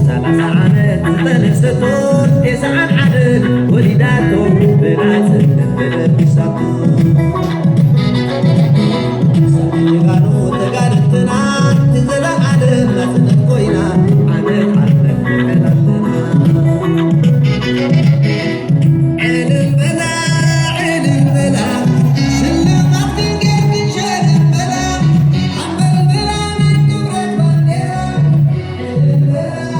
ሰላሳ ዓመት ዝጠነሰቶ፣ ተስዓን ሓደን ወሊዳቶ፣ ብናጽነት ተለቢሳቶ። ሰሚዕጋኑ ተጋደልትና፣ ንዘለዓለም ናጽነት ኮይና፣ ዓመት ዓመት ንዕለልና። ዕልል በላ፣ ዕልል በላ፣ ሽልማት ክንገር ክንሸልል በላ፣ ኣንበልበላ ናይ ክብረት ባንዴራ። ዕልል በላ፣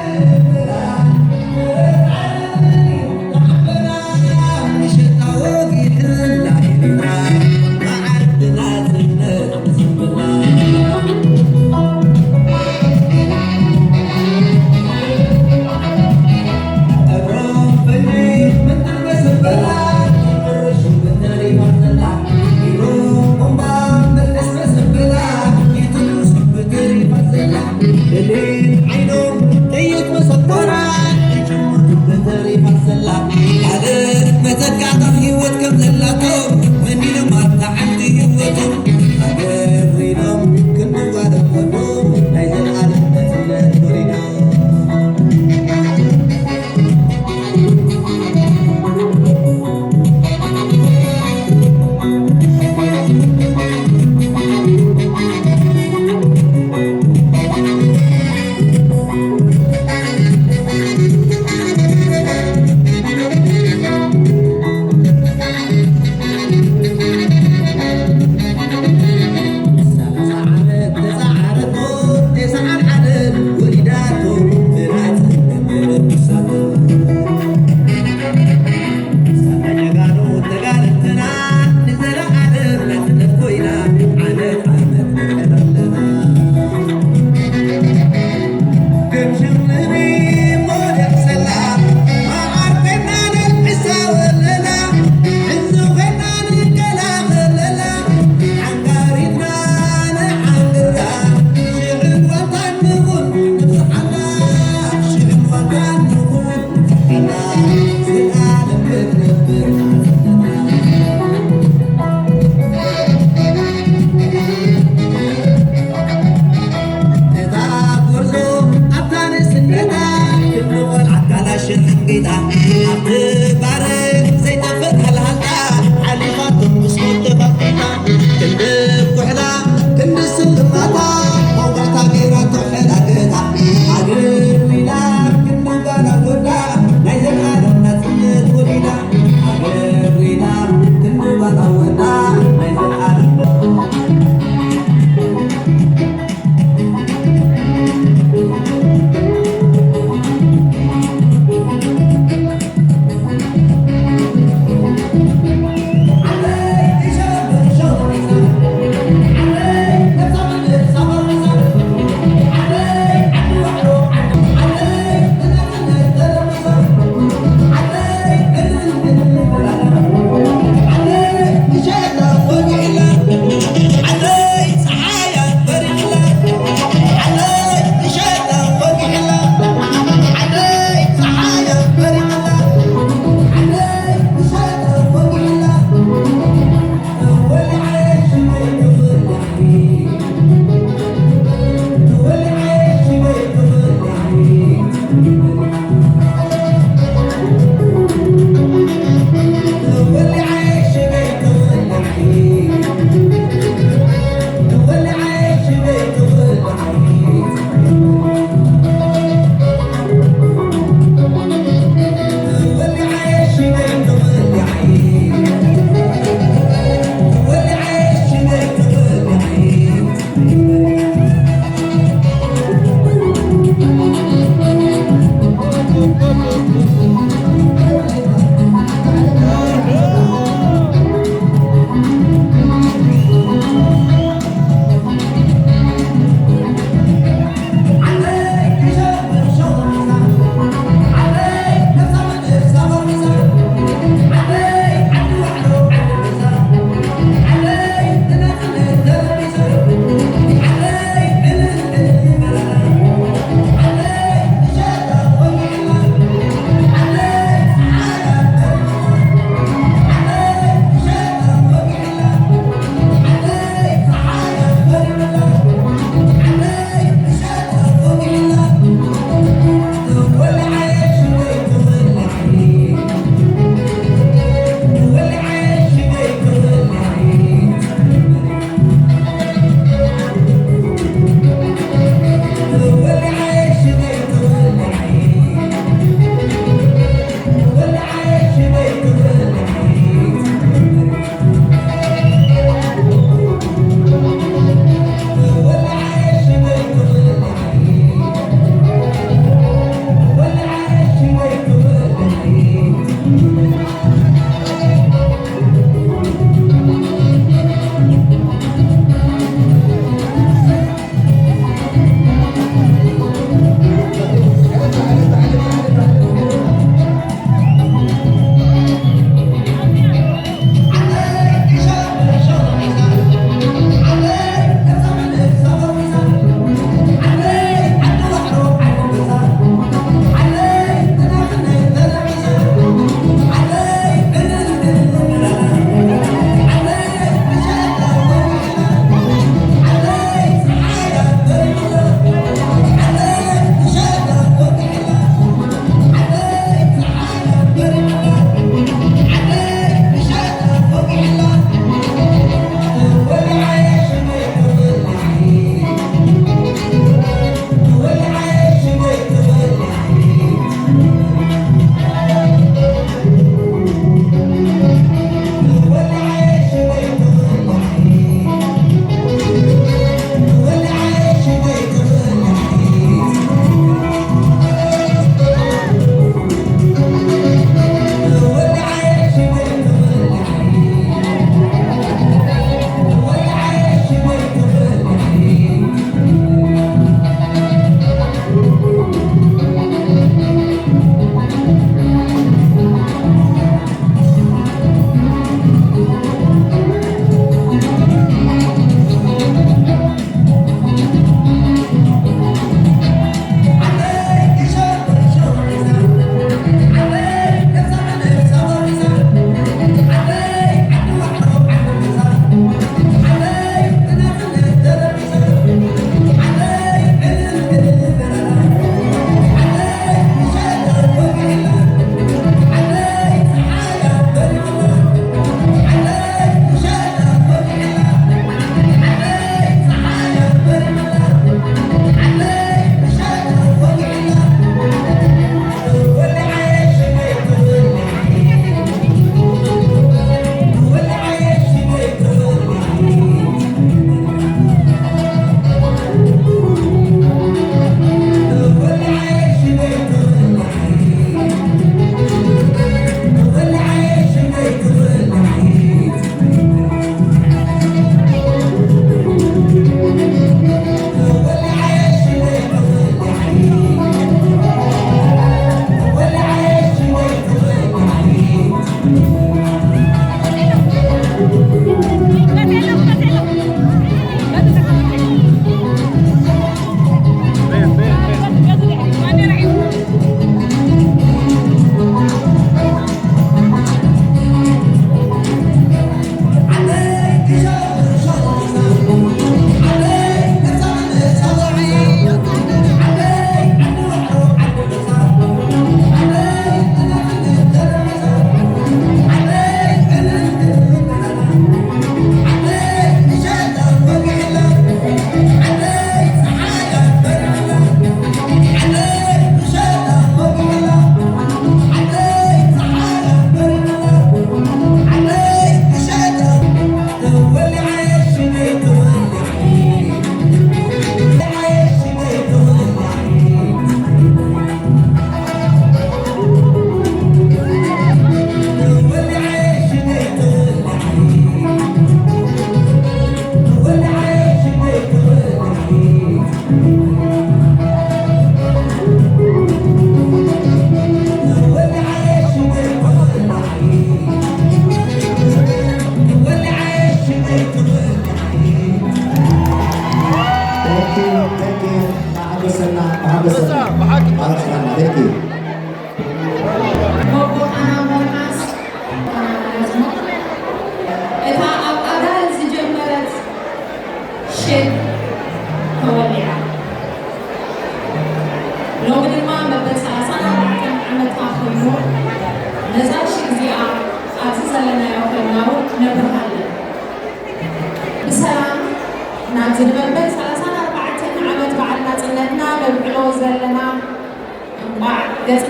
ዕልል በላ፣ ክብረት ዓለምን እዩ ተዓበና፣ ምሸት ኣወጊሕና ኢልና፣ መዓልቲ ናጽነት ንጽበላ። እታ ጎርዞ ኣብታ ንእስነታ ክብሪ ቆልዓ ካላሽን ሕንጊጣ ኣብቲ ባርዕ ዘይጠፍእ ሃልሃልታ ሓሊፋቶ መስኮት ተኸፊታ ክንዲ ኩሕላ ክንዲ ስልማታ መውጋእታ ገይራቶ ሕላገታ ሃገር ኢላ ክንዲ ጓላ ወዳ ናይ ዘልኣለም ናጽነት ወሊዳ ሃገር ኢላ ክንዲ ጓላ ወዳ ናይ ዘልኣለም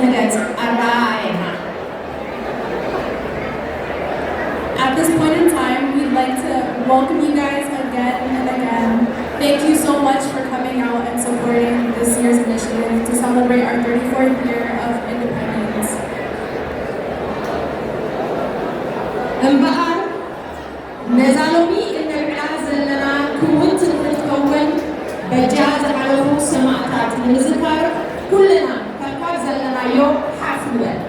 ንገጽ ኣረኣእያና። At this point in time, we'd like to welcome you guys again and again. Thank you so much for coming out and supporting this year's initiative to celebrate our thirty-fourth year of independence. እምበኣር፣ ነዛ ሎሚ እነብዕላ ዘለና ክውንቲ ንክትከውን፣ በጃ ዝሓለፉ ሰማእታት ንምዝካር ኩልና ከካብ ዘለናዮ ሓፍ ንበል።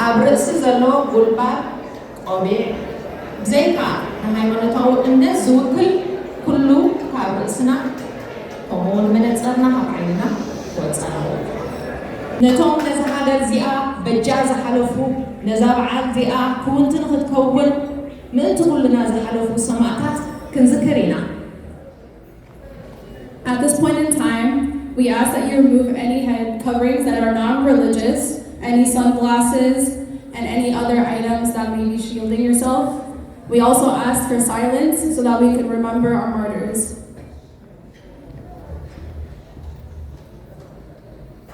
ኣብ ርእሲ ዘሎ ጉልባብ ቆቢዕ፣ ብዘይካ ንሃይማኖታዊ እምነት ዝውክል ኩሉ ካብ ርእስና፣ ከምኡውን መነጸርና ካብ ዓይንና ክወጽእ ኣለዎ። ነቶም ነዛ ሃገር እዚኣ በጃ ዝሓለፉ፣ ነዛ በዓል እዚኣ ክውንቲ ንክትከውን ምእንቲ ኩልና ዝሓለፉ ሰማእታት ክንዝክር ኢና። At this point in time, we ask that you remove any head coverings that are non-religious, any sunglasses, and any other items that may be shielding yourself. We also ask for silence so that we can remember our martyrs.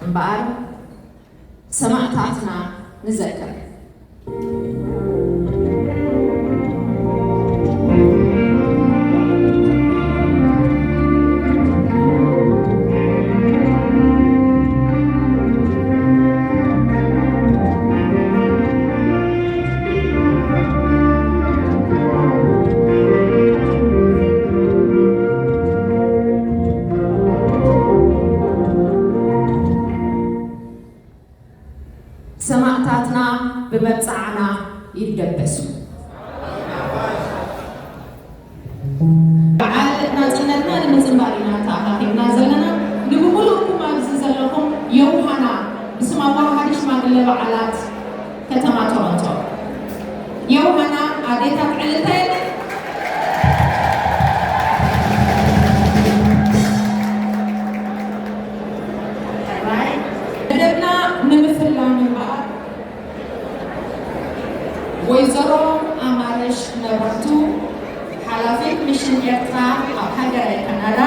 እምበኣር ሰማእታትና ንዘክር። ሰማእታትና ብመብጽዓና ይደበሱ። በዓል ናጽነትና ንምጽንባር ኢና ተኣኻኺብና ዘለና። ንምሉእኩም ኣብዚ ዘለኹም ዮውሃና ብስም ኣወሃሃዲ ሽማግለ በዓላት ከተማ ቶሮንቶ። ዮውሃና ኣዴታት ዕልልታ የለን? ሕራይ። መደብና ንምፍላም እምበኣር፣ ወይዘሮ ኣማረሽ መብራህቱ፣ ሓላፊት ሚሽን ኤርትራ ኣብ ሃገረ ካናዳ፣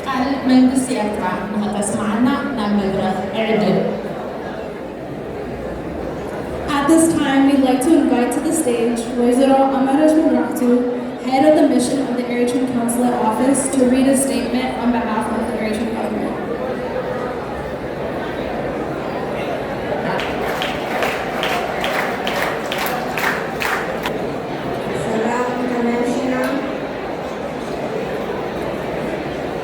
ቃል መንግስቲ ኤርትራ ንኸተስምዓና ናብ መድረኽ እዕድም። At this time, we'd like to invite to the stage ወይዘሮ ኣማረሽ መብራህቱ, head of the mission of the Eritrean Consulate Office, to read a statement on behalf of the Eritrean government. ሰላም፣ ከመይ ኣምሲና?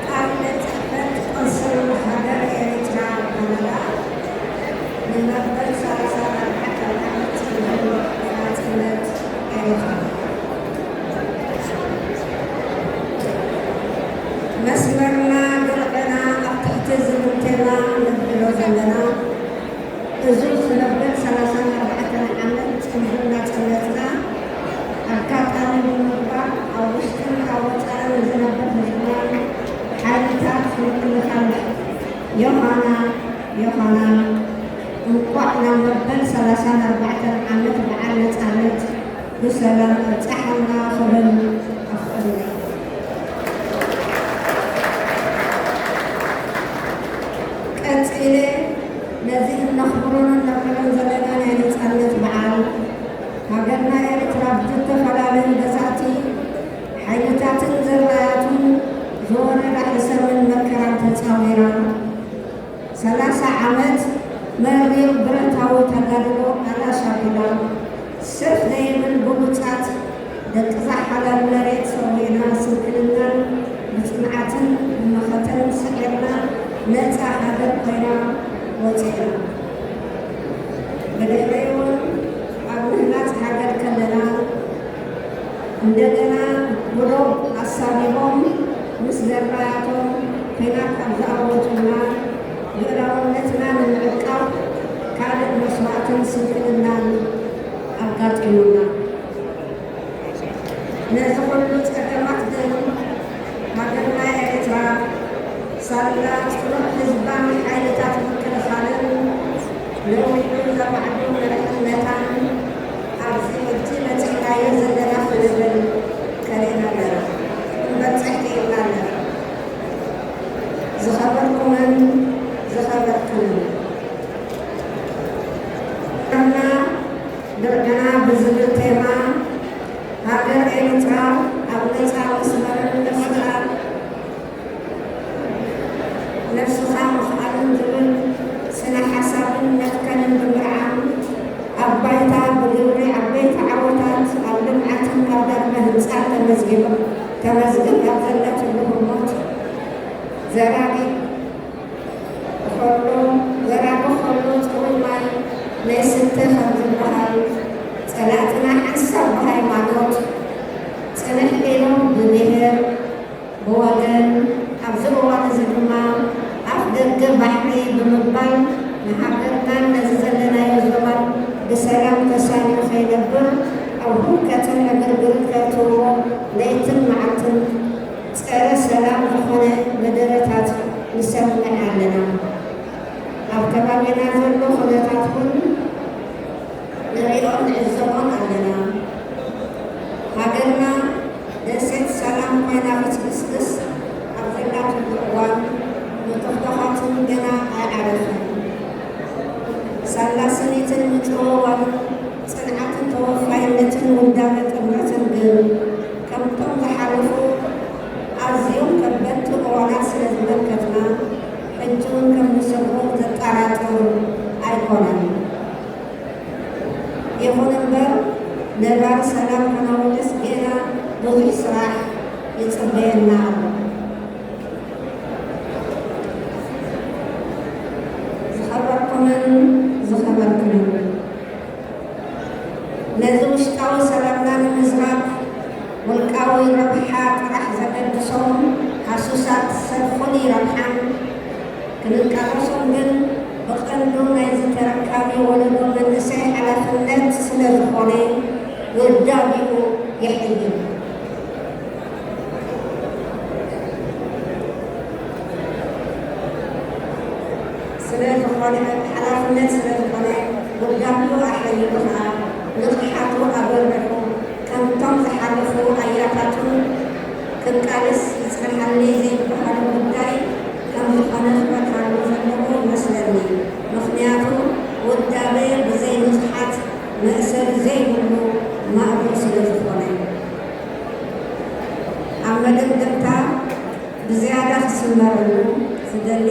ቃል ቤት ጽሕፈት ቆንስል ሃገር ኤሪትራ ኣብ ካናዳ፣ ንመበል ሰላሳን ኣርባዕተን ዓመት ጽምብል ናጽነት ኤሪትራ። መስመርና ገርዕና ኣብ ትሕቲ ዝብል ቴማ ነብዕሎ ዘለና፣ እዚ ዝነብር ሰላሳን ኣርባዕተን ዓመት ጽምብል ናጽነትና ኣጋጣሚ ብምግባር፣ ኣብ ውሽጥን ኣብ ወጻእን ዝነብር ህዝብና፣ ሓይልታት ምክልኻል ዮሃና፣ ዮሃና፣ እንቋዕ ናብ መበል ሰላሳን ኣርባዕተን ዓመት በዓል ነጻነት ብሰላም ኣብጽሓና ክብል ኣፍቕድ እየ። ቀጺለ፣ ነዚ እነኽብሮን እነብዕሎን ዘለና ናይ ነጻነት በዓል፣ ሃገርና ኤርትራ ብዝተፈላለዩ ገዛእቲ ሓይልታትን ዝራያቱን ዝወረዳ ሕሰምን መከራን ተጻዊራ፣ ሰላሳ ዓመት መሪር ብረታዊ ተጋድሎ ኣላሽ ኣቢላ፣ ሰፍ ዘይብል ብሉጻት ደቅዛ ሓላል መሬት ሰዊእና፣ ስንክልናን ብጽንዓትን ብመኸተን ስዒርና፣ ነጻ ሃገር ኮይና ወጺእና። ብድሕሪኡ እውን ኣብ ምህናጽ ሃገር ከለና፣ እንደገና ብዶብ ኣሳቢቦም ምስ ዘራያቶም ኲናት ኣብ ዝኣወጁልና፣ ልኡላውነትና ንምዕቃብ ካልእ መስዋእትን ስንክልናን ኣጋጢሙና። ነዚ ኩሉ ጸገማት ግን ሃገርና ኤርትራ ሳላ ጽኑዕ ህዝባን ሓይልታት ምክልኻልን ነዊሑ ዘማዕዱ መሪሕነታን ኣብዚ ሕጂ በጺሕናዮ ዘለና ክንብል ቀኒእና ኣለና። ክንበጽሕ ኣለና። ዝኸበርኩምን ዝኸበርክንን፣ ብዝብል ቴማ፣ ሃገር ኤርትራ ኣብ ነጻ መስመርን ነፍስኻ ነፍስኻ ምኽኣልን ዝብል ስነ ሓሳብን መትከልን ብምርዓም፣ ኣብ ባይታ ብግብሪ ዓበይቲ ዓወታት ኣብ ልምዓትን ኣብ ዳግመ ህንጻን ተመዝጊቡ፣ ተመዝግብ ኣብ ዘለትሉ ህሞት ዘራጊ ከሎ፣ ዘራጊ ከሎ ጽሩይ ማይ ነይስተ ከም ዝበሃል፣ ጸላእትና ሓንሳብ ብሃይማኖት፣ ጽንሕ ኢሎም ብብሄር፣ ብወገን፣ ኣብዚ እዋን እዚ ድማ ኣፍ ደገ ባሕሪ ብምባል ንሃገርናን ነዚ ዘለናዮ ዞባን ብሰላም ተሳንዩ ከይነብር ኣብ ሁከትን ዕግርግርን ከእትውዎ ለይትን መዓልትን ጸረ ሰላም ዝኾነ መደረታት ንሰምዕ ኣለና። ኣብ ከባቢና ዘሎ ኩነታት እውን ንሪኦን ንዕዘቦን ኣለና። ሃገርና ደሴት ሰላም ኮይና ክትግስግስ ኣብ ዘላትሉ እዋን፣ መተኽቶኻትን ገና ኣይዓረፈን። ሳላ ስኒትን ምጽውዋርን ጽንዓትን ተወፋይነትን ውዳበ ጥምረትን ግን፣ ከምቶም ዝሓለፉ ኣዝዮም ከበድቲ እዋናት ስለ ዝመልከትና፣ ሕጂ እውን ከም ንሰግሮ ዘጠራጥር ኣይኮነን። ይኹን እምበር፣ ነባሪ ሰላም ከነውሕስ ጌና ብዙሕ ስራሕ ይጽበየና ኣሎ። ዝኸበርኩምን ዝኸበርክንን፣ ነዚ ውሽጣዊ ሰላምና ንምዝራግ ውልቃዊ ረብሓ ጥራሕ ዘገድሶም ሃሱሳት ሰብ ፍሉይ ረብሓን ክንቃለሶም ግን ብቐንዱ ናይዚ ተረካቢ ወለዶ መንእሰይ ሓላፍነት ስለ ዝኾነ ውዳቤኡ የሕይል። ስለ ዝኾነ፣ ሓላፍነት ስለ ዝኾነ፣ ውዳቤኡ ኣሕይሉ ኸኣ ንቕሓቱ ኣበርቲዑ፣ ከምቶም ዝሓለፉ ኣያታቱን ክቃለስ ይጽንሓኒ ዘይበሃሎ ጉዳይ ከም ዝኾነ ክበርሃሉ ዘለዎ ይመስለኒ። ምኽንያቱ፣ ውዳበ ብዘይ ንቕሓት መእሰሪ ዘይብሉ ማእገር ስለ ዝኾነ። ኣብ መደምደምታ፣ ብዝያዳ ክስመረሉ ዝደሊ፣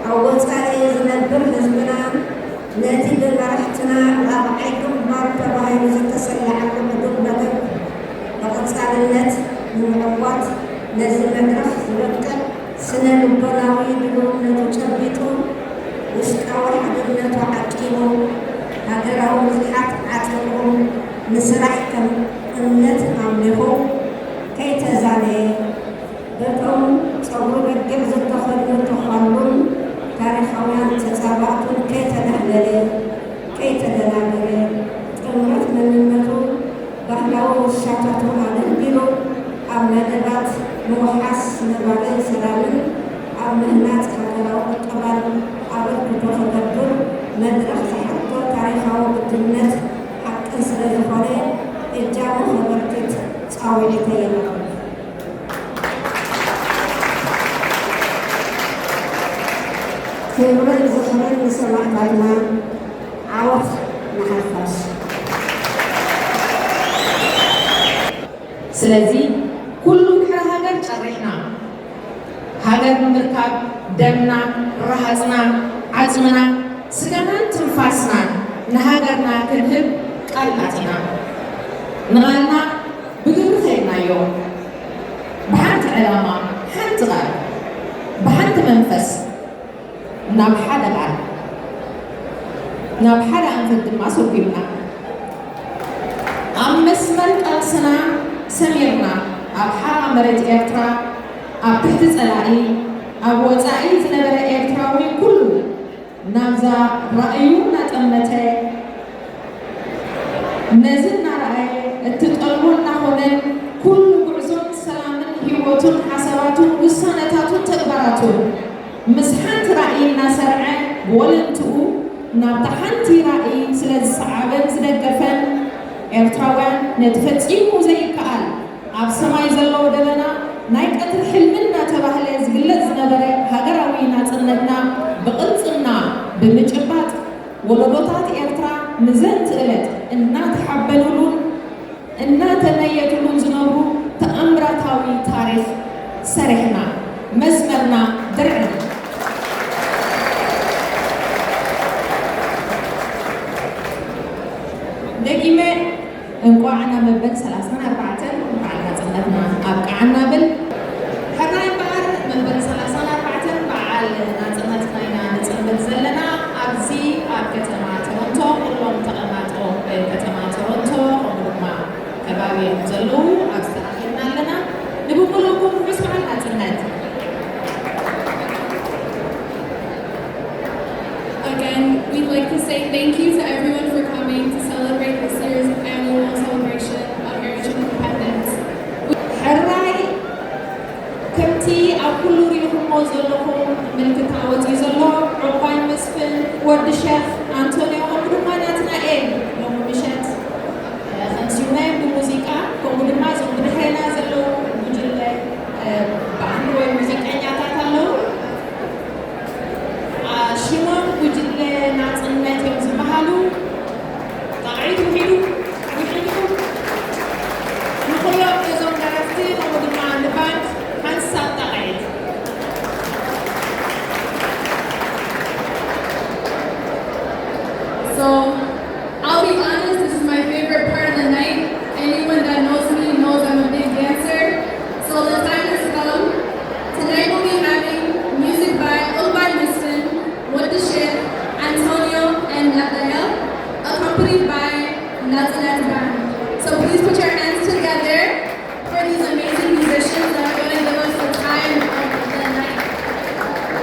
ኣብ ወጻኢ ዝነብር ህዝብና ነቲ ብመራሕትና ራብዓይ ግንባር ተባሂሉ ዝተሰለዓሉ ዕዱም መደብ ብቐጻልነት ንምዕዋት፣ ነዚ መድረኽ ዝበቅዕ ስነ ልቦናዊ ድልውነቱ ጨቢጡ፣ ውሽጣዊ ሓድነቱ ዓቂቡ፣ ሃገራዊ ንቕሓት ዓጢቑ ንስራሕ ከም እምነት ኣምሊኹ ከይተዛነየ፣ በቶም ጸጉሪ በጊዕ ዝተኸድኑ ተዃሉን ታሪኻውያን ተጻባእቱን ከይተዳህለለ፣ ከይተደናገረ፣ ጥምረት መንነቱ፣ ባህላዊ ውርሻታቱ ኣደልዲሉ ኣብ መደባት ምውሓስ ነባሪ ሰላምን ኣብ ምህናጽ ሃገራዊ ቁጠባን ኣበርክቶ ክገብር መድረኽ ዝሓቶ ታሪኻዊ ግድነት ሓቅን ስለ ዝኾነ፣ እጃሙ ከበርክት ጻውዒተይ የቕርብ። ክብርን ዝኽርን ንሰማእታትና፣ ዓወት ንሓፋሽ። ስለዚ ኩሉ ድሕሪ ሃገር ጨሪሕና፣ ሃገር ንምርካብ ደምና፣ ረሃጽና፣ ዓጽምና፣ ስጋናን ትንፋስናን ንሃገርና ክንህብ ቃል ኣቲና። ንቓልና ብግብሪ ከይድናዮ። ብሓንቲ ዕላማ፣ ሓንቲ ቃል፣ ብሓንቲ መንፈስ፣ ናብ ሓደ ቃል፣ ናብ ሓደ ኣንፈት ድማ ሰጒምና። ኣብ መስመር ቃልስና ሰሚርና፣ ኣብ ሓራ መሬት ኤርትራ፣ ኣብ ትሕቲ ጸላኢ፣ ኣብ ወጻኢ ዝነበረ ኤርትራዊ ኩሉ ናብዛ ራእዩ እናጠመተ፣ ነዚ እናረኣየ፣ እትጠልቦ እናኾነን፣ ኩሉ ጉዕዞን ሰላምን ህይወቱን ሓሳባቱን ውሳነታቱን ተግባራቱን ምስ ሓንቲ ራእይ እናሰርዐ፣ ብወለንትኡ ናብታ ሓንቲ ራእይ ስለ ዝሰዓበን ዝደገፈን፣ ኤርትራውያን ነቲ ፈጺሙ ዘይከኣል ኣብ ሰማይ ዘሎ ደበና ናይ ቀትሪ ሕልሚ ወለዶታት ኤርትራ ንዘንቲ ዕለት እናተሓበኑሉን እናተመየጡሉን ዝነብሩ ተኣምራታዊ ታሪኽ ሰሪሕና፣ መስመርና ድርዕና። ደጊመ እንቋዕ ናብ መበል ሰላሳን ኣርባዕተን በዓል ናጽነትና ኣብቅዓና ብል። ሕራይ እምበኣር መበል ሰላሳን ኣርባዕተን በዓል ናጽነትና ኢና ንጽንብል ዘለና። ኣብዚ ኣብ ከተማ ቶሮንቶ፣ ኩሎም ተቐማጦ ከተማ ቶሮንቶ፣ ከምኡ ድማ ከባቢኦም ዘለዉ ኣብዚ ተኣኪብና ኣለና። ንብሙሉእኩም ርሑስ በዓል ናጽነት። Again, we'd like to say thank you to everyone for coming to celebrate this year's annual celebration of Eritrean independence. ሕራይ ከምቲ ኣብ ኩሉ ሪኢኹሞ ዘለኹም ምልክታ ወፂኡ ዘሎ ዕቋይ መስፍን፣ ወዲ ሸኽ፣ ኣንቶንዮ ከምኡ ድማ ናትናኤል ሎሚ ምሸት ከምስዩና እዮም ብሙዚቃ። ከምኡ ድማ እዞም ብድሕሬና ዘለዉ ጉጅለ ባንድ ወይ ሙዚቀኛታት ኣለዉ። ሽሞም ጉጅለ ናጽነት እዮም ዝበሃሉ። ጣቕዒት ውሒዱ ውሒድኩም ንኹሎም ነዞም ደረፍቲ ከምኡ ድማ ንባንድ ሓንሳብ ጣቕዒት። So, I'll be honest, this is my favorite part of the night. Anyone that knows me knows I'm a big dancer. So the time has come. Tonight we'll be having music by Ulbay Muslim, What the Shit, Antonio, and Nadael, accompanied by Nazanet Band. So please put your hands together for these amazing musicians that are going to give us the time of the night.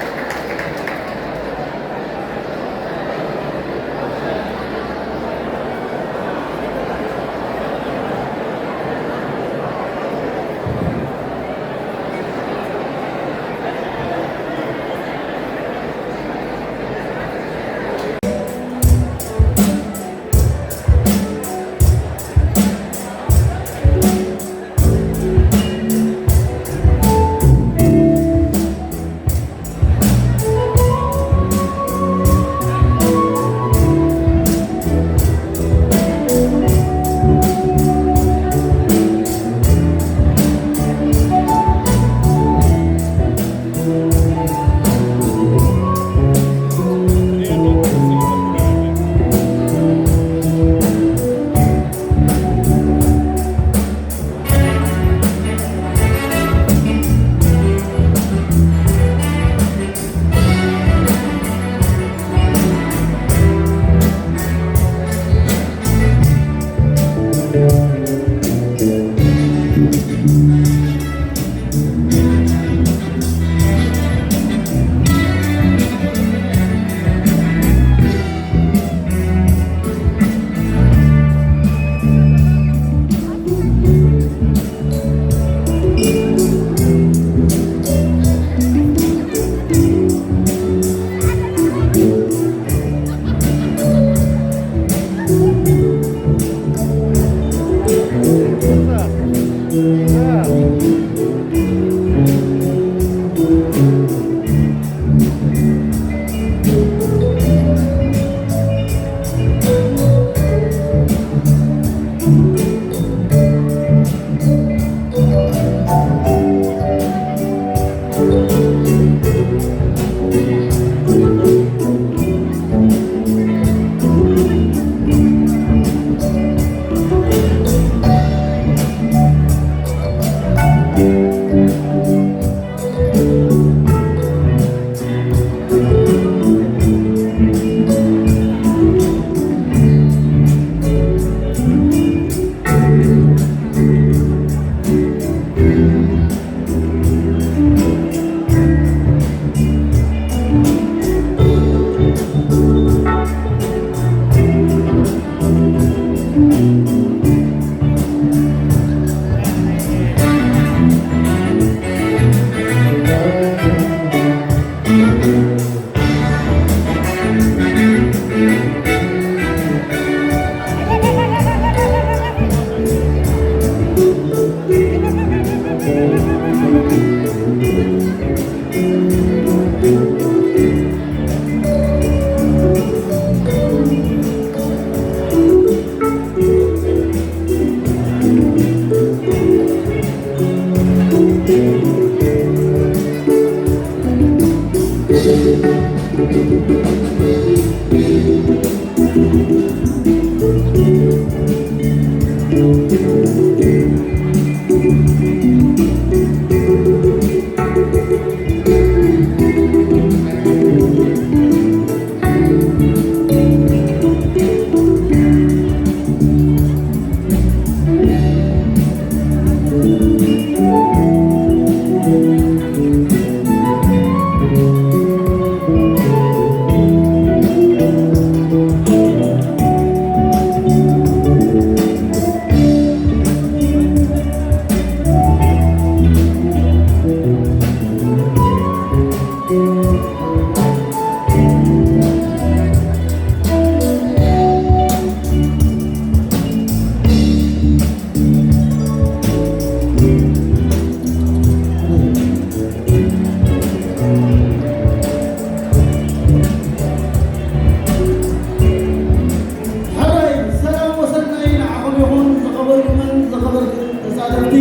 ሕራይ ሰላም ወሰናይ ንዓኹም ይኹን፣ ዝኸበርኩምን ዝኸበርክን ተሳተፍቲ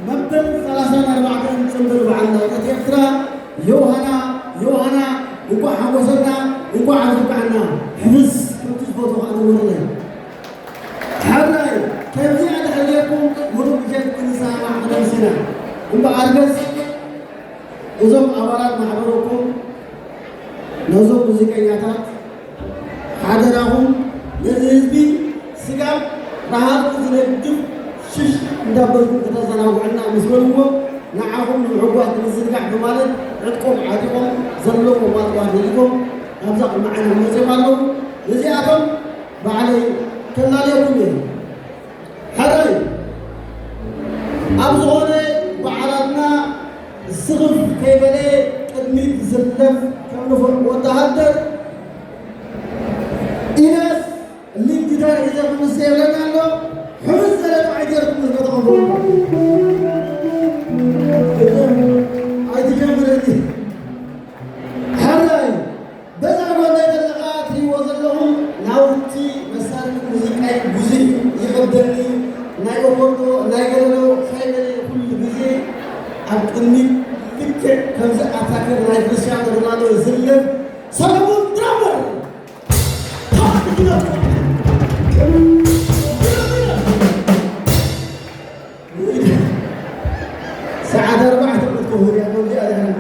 መበል ሰላሳን ኣርባዕተን ጽምብል በዓል ናጽነት ኤርትራ። ዮሃና፣ ዮሃና፣ እንቋዕ ሓጎሰና፣ እንቋዕ ኣብቅዓና። ሕፍስ ከምቲ ዝፈትዎ ከዓ ንግበረለይ። ሕራይ ከምዚኣ ድሕር ጌርኩም ምሉእ ምሸት ክንሰማማዕ ክነምስና። እምበኣርከስ እዞም ኣባላት ማሕበረኩም፣ ነዞም ሙዚቀኛታት ሓደራኹም፣ ነዚ ህዝቢ ስጋብ ረሃጹ ዝነግፍ ሽሽ እንዳበልኩም ከተዘናግዑና ምስ በልዎ፣ ንዓኹም ንምሕጓስ ንምዝንጋዕ ብማለት ዕጥቆም ዓጢቖም ዘለዎም ኣጽዋር ነዲቖም ናብዛ ቅድሚ ዓይኖም መጺኦም ኣለዉ። ነዚኣቶም ባዕለይ ከላልየኩም እየ። ሕራይ ኣብ ዝኾነ በዓላትና ስኽፍ ከይበለ ቅድሚት ዝስለፍ ከም ንፉዕ ወተሃደር ኢናስ ሊግ ጊታር ሒዘ ክምስ የብለና ኣሎ። ሕምስ ዘለ ጥዓይ ገይርኩም ዝመጣኹም ኣይትጀምረኒ። ሕራይ በዛ ጎነይ ዘለኻ ትሪእዎ ዘለኹም ናውቲ መሳርሒ ሙዚቃይ ብዙሕ ይኸብደኒ እዩ። ናይ ኦኮርዶ፣ ናይ ገለሎ ሳይበለ ኩሉ ግዜ ኣብ ቅድሚት ልክዕ ከምዚ ኣታከር ናይ ክርስቲያኖ ሮናልዶ ዝስለፍ ሰለሙን ድራመር። ሰዓት ኣርባዕተ ክትከውን እያ ከምዚኣ ድሕሪ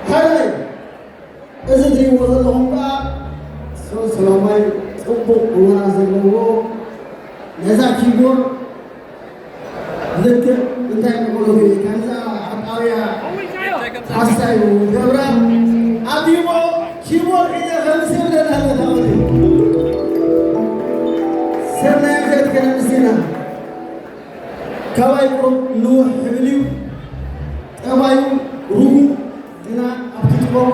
ሓራይ እዚ ትሪእዎ ዘለኹም ከዓ ሰው ሰላማይ ጽቡቕ ቁመና ዘለዎ ነዛ ኪቦርድ ልክዕ እንታይ ንብሎ ከምዛ ዓጣውያ ሓሳዩ ገብራ ኣቢቦ ኪቦርድ ሒዘ ከምስ ይብለና ኣለና። ሰናይ ዘት ከነምስና ካባይ ቁሩብ ንውሕ ይብል እዩ። ጠባዩ ርጉእ ግና ኣብቲ ጥበቡ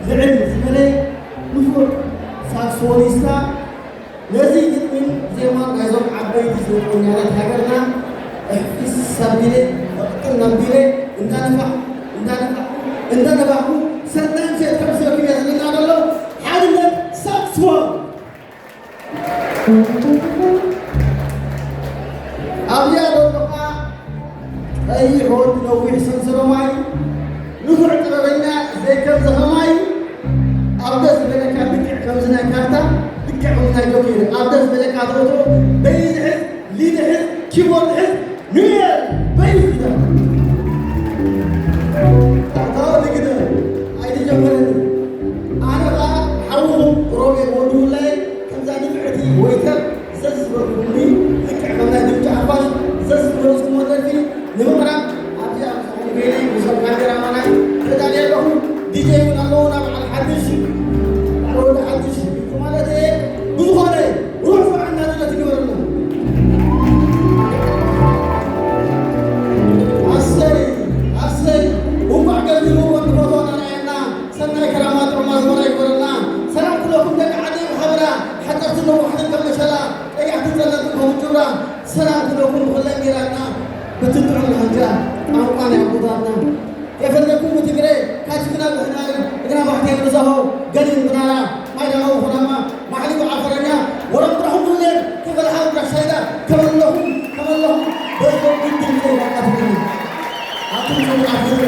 ልዕል ዝበለ ንፉዕ ሳክስፎኒስታ፣ ነዚ ግጥምን ዜማን ናይዞም ዓበይቲ ስነ ጥበበኛታት ሃገርና እሕፊስ ኣቢለ፣ ቅጥን ኣቢለ፣ እንዳነፋሕኩ፣ እንዳነፋሕኩ፣ እንዳነፋሕኩ፣ ሰናይ ምሸት ከምስለኩም እየ ዝብለና ዘሎ። ሓድነት ሳክስፎን። ኣብዚኣ ዘሎ ኸዓ ቀይሕ ወዲ ነዊሕ ሰንሰሎ ማይ፣ ንፉዕ ጥበበኛ ዘይከም ዘኸማይ፣ ኣብ ደስ ዝበለካ ልክዕ ከምዚ ናይ ካርታ፣ ልክዕ ከምዚ ናይ ጆኬር፣ ኣብ ደስ ዝበለካ ተወቶ፣ በይዝሕዝ፣ ሊድሕዝ፣ ኪቦርድ ሕዝ፣ ኒው ይር በይዝሕዝ። ታወዲ ግደ ኣይትጀምረኒ። ኣነ ኸዓ ሓውኹም ሮቤል ወዲ ውላይ ከምዛ ንፍዕቲ ወይተር ዘዝበልኩምኒ ልክዕ ከም ናይ ድምፂ ሓፋሽ ዘዝበለፅኩሞ ደርፊ ንምቕራብ ኣብዚኣ ምስኹም ኮይነ ምስዞም ካሜራማናት ተዳልየ ኣለኹ። ዲጀ እውን ኣለዉና በዓል ሓድሽ በዓል ወዲ ሓድሽ ማለት እየ። ብዝኾነ ሩሕ ሰብዓ እናዘለት ይግበረልና። ኣሰይ ኣሰይ እንኳዕ ገዚሩ ወዲ ቦታና ርኣየና። ሰናይ ከራማ ጥዑም ኣዝመራ ይግበረልና። ሰላም ኩለኩም ደቂ ዓደይ ብሓበራ፣ ሓፀርትን ነዋሕትን ከም መሸላ፣ ቀያሕትን ፀለምትን ከም ጅብራ። ሰላም ኩለኩም ብኹለን ጌራትና፣ በቲ ጥዑም ላህጃ ቋንቋ ናይ ኣቦታትና። የፈለኩም ትግሬ፣ ካችክና ብሕናሪ፣ እግና ባሕቴ ብዛሆ፣ ገሊን ብናራ፣ ማይዳናው ኹናማ፣ ማሕሊብ ዓፈረኛ፣ ወረም ብራኹም ብሌን፣ ከፈልሃ ብራሻይዳ፣ ከመለኹም፣ ከመለኹም፣ በዞም ግድን ዘይዳቃትግኒ። ኣቱም ሰብኣት ህዝበ፣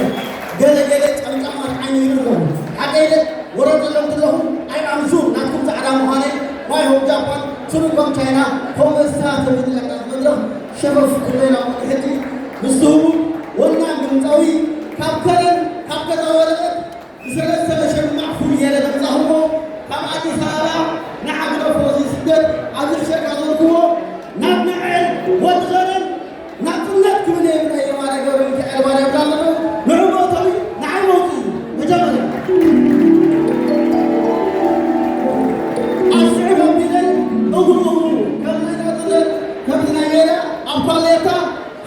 ገለ ገለ ጨምጫማት ዓይኒ ይብሉ ኣለኹ። ሓቀይ ደ ወረ ዘለኹም ዘለኹም ኣይ ኣምሹር ናትኩም ጻዕዳ ምዃነይ። ማይ ሆም ጃፓን፣ ትርጉም ቻይና፣ ኮመሳ ተብዝለካ መድረኽ ሸፈፍ ክብለና ሕጂ ምስ ህቡብ ወናም ድምፃዊ ካብ ከረን ካብ ገዛ ወረቀት ብሰለስተ መሸማዕ ፉል ገይረ ዘምጻኹሞ ካብ ኣዲስ ኣበባ ንዓግደፎ እዚ ስደት ኣብዚ ሕሸካ ዘልክዎ ናብ ንዕል ወዲ ከረን ናጽነት ክብል የብለ የማነ ገብረ ሚካኤል ባርያ ብላ ኣለኹ። ንዑ መእተዊ ንዓይ መውጽኢ መጀመርያ ኣስዕብ ኣቢለይ እግሩ እግሩ ከም ናይ ናጽነት ከምዚ ናይ ሜዳ ኣብ ኳሌታ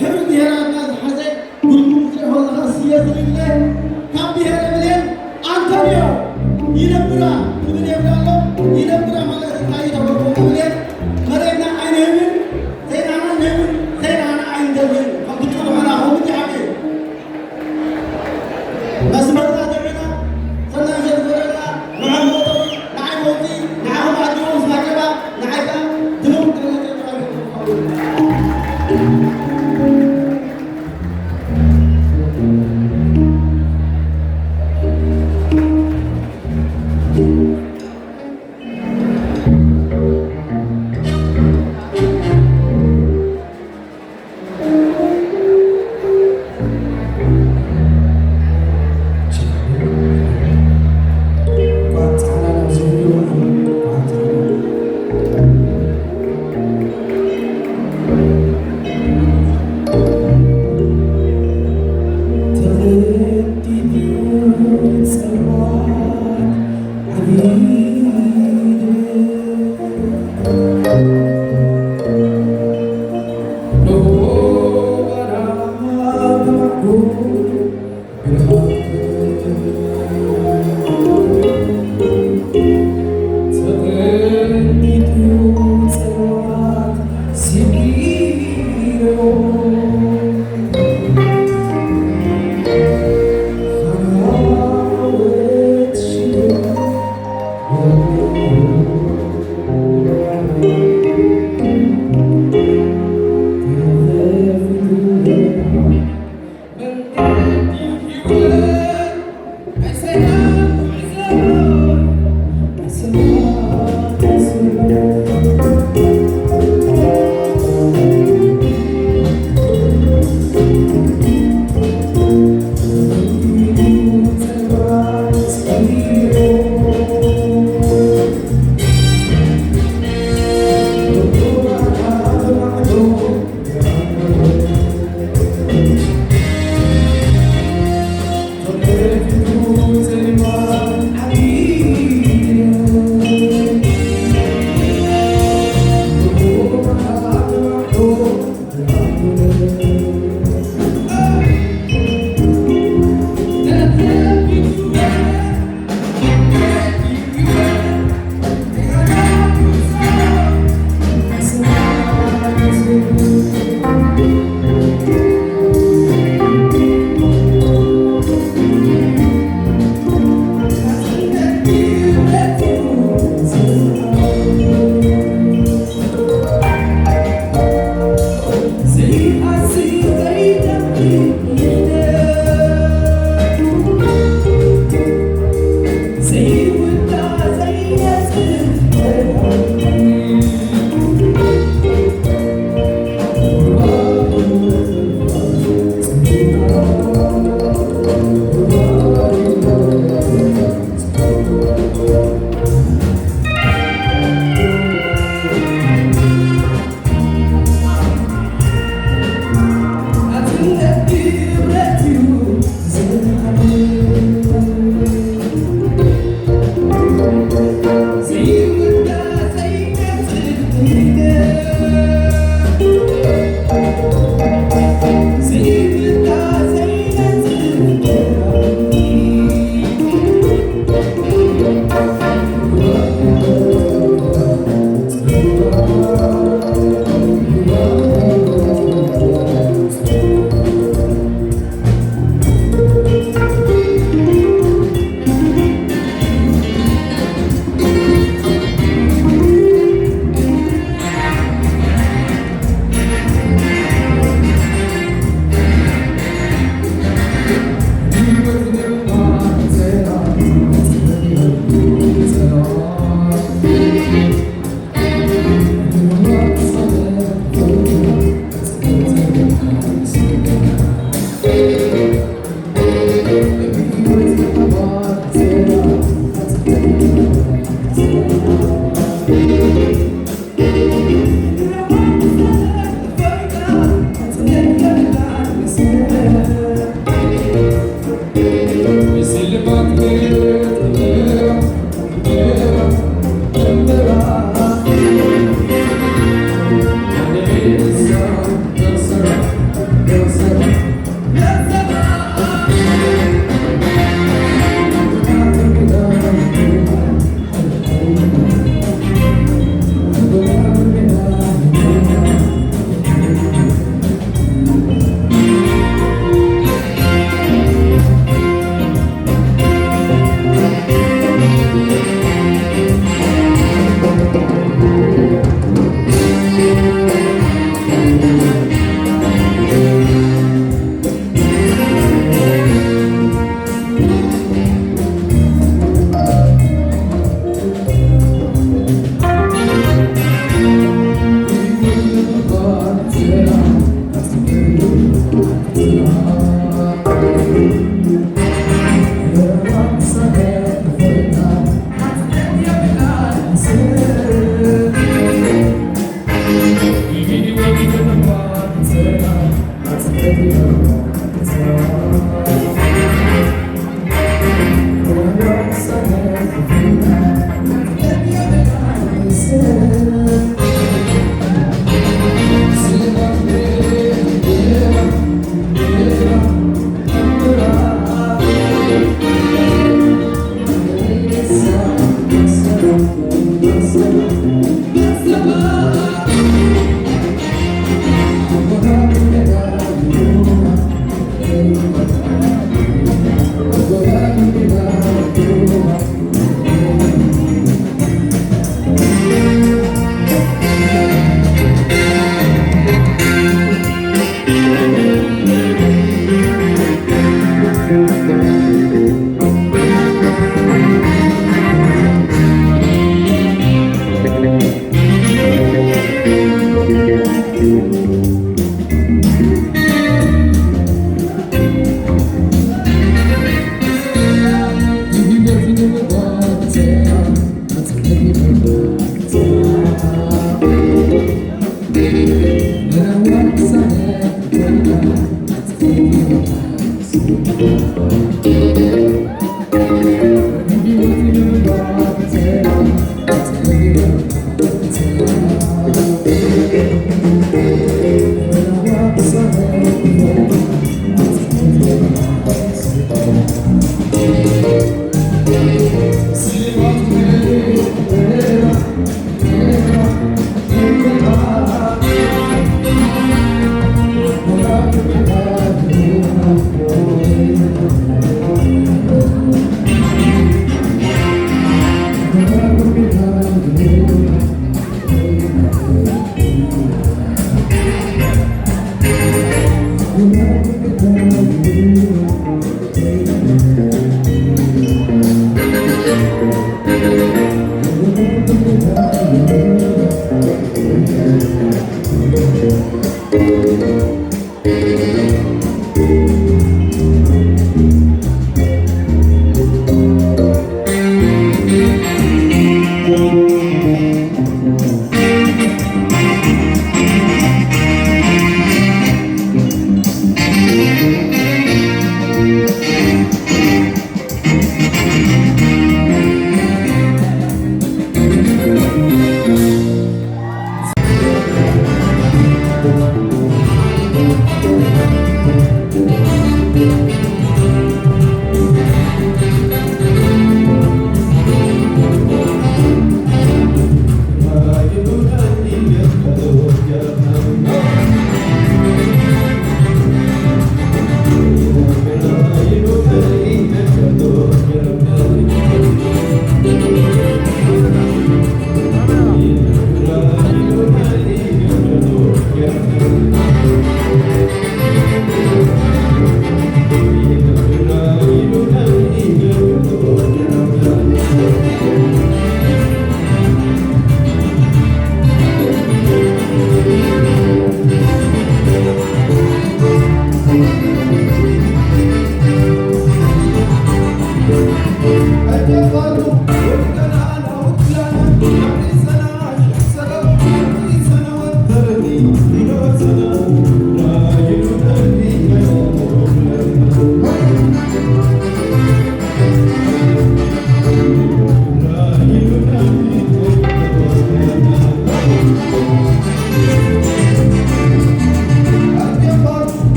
ሕብሪ ብሄራትና ዝሓዘ